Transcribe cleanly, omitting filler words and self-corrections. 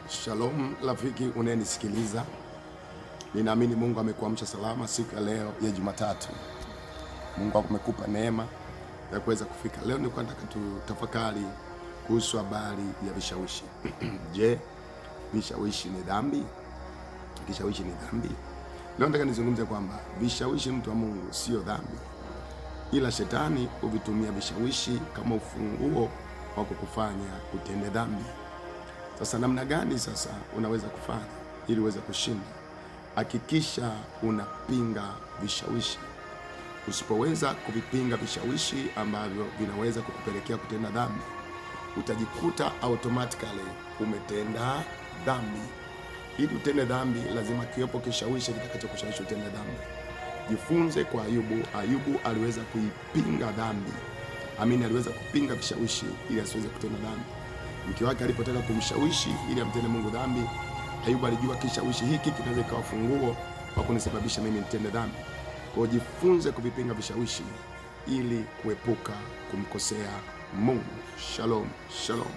Shalom rafiki unayenisikiliza, ninaamini Mungu amekuamsha salama siku ya leo ya Jumatatu. Mungu amekupa neema ya kuweza kufika leo. Nilikuwa nataka tutafakari kuhusu habari ya vishawishi. Je, vishawishi ni dhambi? Kishawishi ni dhambi? Leo nataka nizungumze kwamba vishawishi, mtu wa Mungu, sio dhambi, ila shetani huvitumia vishawishi kama ufunguo wa kukufanya utende dhambi. Sasa namna gani sasa unaweza kufanya ili uweze kushinda? Hakikisha unapinga vishawishi. Usipoweza kuvipinga vishawishi ambavyo vinaweza kukupelekea kutenda dhambi, utajikuta automatically umetenda dhambi. Ili utende dhambi, lazima kiwepo kishawishi kitakachokushawishi utende dhambi. Jifunze kwa Ayubu. Ayubu aliweza kuipinga dhambi, amini, aliweza kupinga vishawishi ili asiweze kutenda dhambi. Mke wake alipotaka kumshawishi ili amtende Mungu dhambi, Ayubu alijua kishawishi hiki kinaweza ikawa funguo wa kunisababisha mimi nitende dhambi. Kwa hiyo jifunze kuvipinga vishawishi ili kuepuka kumkosea Mungu. Shalom, shalom.